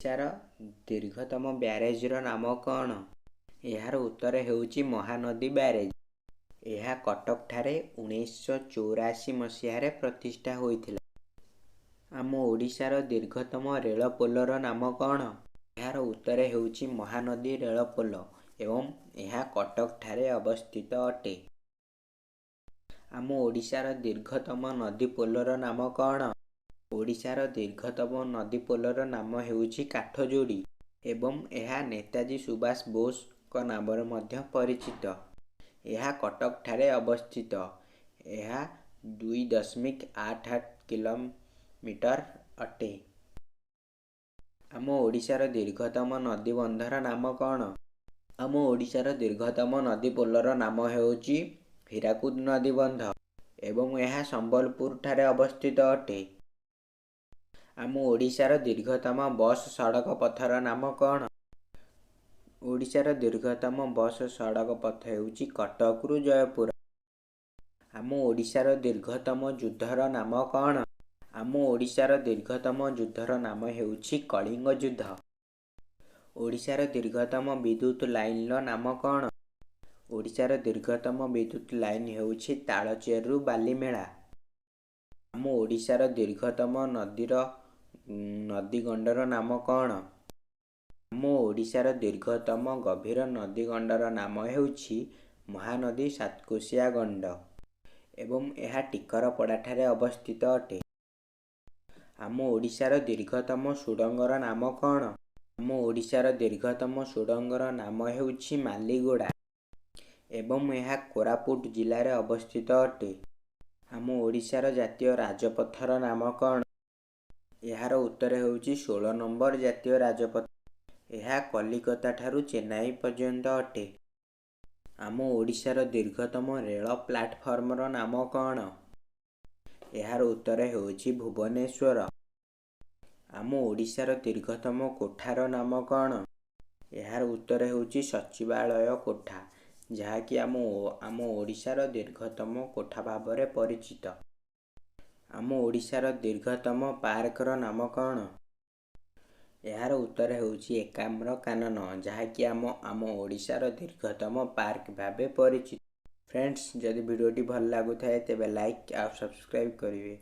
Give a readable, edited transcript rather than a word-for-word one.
ଓଡ଼ିଶାର ଦୀର୍ଘତମ ବ୍ୟାରେଜର ନାମ କ'ଣ? ଏହାର ଉତ୍ତର ହେଉଛି ମହାନଦୀ ବ୍ୟାରେଜ। ଏହା କଟକଠାରେ 1984 ମସିହାରେ ପ୍ରତିଷ୍ଠା ହୋଇଥିଲା। ଆମ ଓଡ଼ିଶାର ଦୀର୍ଘତମ ରେଳ ପୋଲର ନାମ କ'ଣ? ଏହାର ଉତ୍ତର ହେଉଛି ମହାନଦୀ ରେଳ ପୋଲ ଏବଂ ଏହା କଟକଠାରେ ଅବସ୍ଥିତ ଅଟେ। ଆମ ଓଡ଼ିଶାର ଦୀର୍ଘତମ ନଦୀ ପୋଲର ନାମ କ'ଣ? ଓଡ଼ିଶାର ଦୀର୍ଘତମ ନଦୀ ପୋଲର ନାମ ହେଉଛି କାଠଯୋଡ଼ି ଏବଂ ଏହା ନେତାଜୀ ସୁଭାଷ ବୋଷଙ୍କ ନାମରେ ମଧ୍ୟ ପରିଚିତ। ଏହା କଟକଠାରେ ଅବସ୍ଥିତ। ଏହା 2.88 କିଲୋମିଟର ଅଟେ। ଆମ ଓଡ଼ିଶାର ଦୀର୍ଘତମ ନଦୀବନ୍ଧର ନାମ କ'ଣ? ଆମ ଓଡ଼ିଶାର ଦୀର୍ଘତମ ନଦୀ ପୋଲର ନାମ ହେଉଛି ହୀରାକୁଦ ନଦୀବନ୍ଧ ଏବଂ ଏହା ସମ୍ବଲପୁରଠାରେ ଅବସ୍ଥିତ ଅଟେ। ଆମ ଓଡ଼ିଶାର ଦୀର୍ଘତମ ବସ୍ ସଡ଼କ ପଥର ନାମ କ'ଣ? ଓଡ଼ିଶାର ଦୀର୍ଘତମ ବସ୍ ସଡ଼କ ପଥ ହେଉଛି କଟକରୁ ଜୟପୁର। ଆମ ଓଡ଼ିଶାର ଦୀର୍ଘତମ ଯୁଦ୍ଧର ନାମ କ'ଣ? ଆମ ଓଡ଼ିଶାର ଦୀର୍ଘତମ ଯୁଦ୍ଧର ନାମ ହେଉଛି କଳିଙ୍ଗ ଯୁଦ୍ଧ। ଓଡ଼ିଶାର ଦୀର୍ଘତମ ବିଦ୍ୟୁତ ଲାଇନର ନାମ କ'ଣ? ଓଡ଼ିଶାର ଦୀର୍ଘତମ ବିଦ୍ୟୁତ ଲାଇନ ହେଉଛି ତାଳଚେରରୁ ବାଲିମେଳା। ଆମ ଓଡ଼ିଶାର ଦୀର୍ଘତମ ନଦୀର ନଦୀଗଣ୍ଡର ନାମ କ'ଣ? ଆମ ଓଡ଼ିଶାର ଦୀର୍ଘତମ ଗଭୀର ନଦୀଗଣ୍ଡର ନାମ ହେଉଛି ମହାନଦୀ ସାତକୋଶିଆ ଗଣ୍ଡ ଏବଂ ଏହା ଟିକରପଡ଼ାଠାରେ ଅବସ୍ଥିତ ଅଟେ। ଆମ ଓଡ଼ିଶାର ଦୀର୍ଘତମ ସୁଡ଼ଙ୍ଗର ନାମ କ'ଣ? ଆମ ଓଡ଼ିଶାର ଦୀର୍ଘତମ ସୁଡ଼ଙ୍ଗର ନାମ ହେଉଛି ମାଲିଗୋଡ଼ା ଏବଂ ଏହା କୋରାପୁଟ ଜିଲ୍ଲାରେ ଅବସ୍ଥିତ ଅଟେ। ଆମ ଓଡ଼ିଶାର ଜାତୀୟ ରାଜପଥର ନାମ କ'ଣ? ଏହାର ଉତ୍ତର ହେଉଛି 16 ନମ୍ବର ଜାତୀୟ ରାଜପଥ। ଏହା କଲିକତାଠାରୁ ଚେନ୍ନାଇ ପର୍ଯ୍ୟନ୍ତ ଅଟେ। ଆମ ଓଡ଼ିଶାର ଦୀର୍ଘତମ ରେଳ ପ୍ଲାଟଫର୍ମର ନାମ କ'ଣ? ଏହାର ଉତ୍ତର ହେଉଛି ଭୁବନେଶ୍ୱର। ଆମ ଓଡ଼ିଶାର ଦୀର୍ଘତମ କୋଠାର ନାମ କ'ଣ? ଏହାର ଉତ୍ତର ହେଉଛି ସଚିବାଳୟ କୋଠା, ଯାହାକି ଆମ ଓଡ଼ିଶାର ଦୀର୍ଘତମ କୋଠା ଭାବରେ ପରିଚିତ। ଆମ ଓଡ଼ିଶାର ଦୀର୍ଘତମ ପାର୍କର ନାମ କ'ଣ? ଏହାର ଉତ୍ତର ହେଉଛି ଏକାମ୍ର କାନନ, ଯାହାକି ଆମ ଓଡ଼ିଶାର ଦୀର୍ଘତମ ପାର୍କ ଭାବେ ପରିଚିତ। ଫ୍ରେଣ୍ଡସ୍, ଯଦି ଭିଡ଼ିଓଟି ଭଲ ଲାଗୁଥାଏ ତେବେ ଲାଇକ୍ ଆଉ ସବସ୍କ୍ରାଇବ୍ କରିବେ।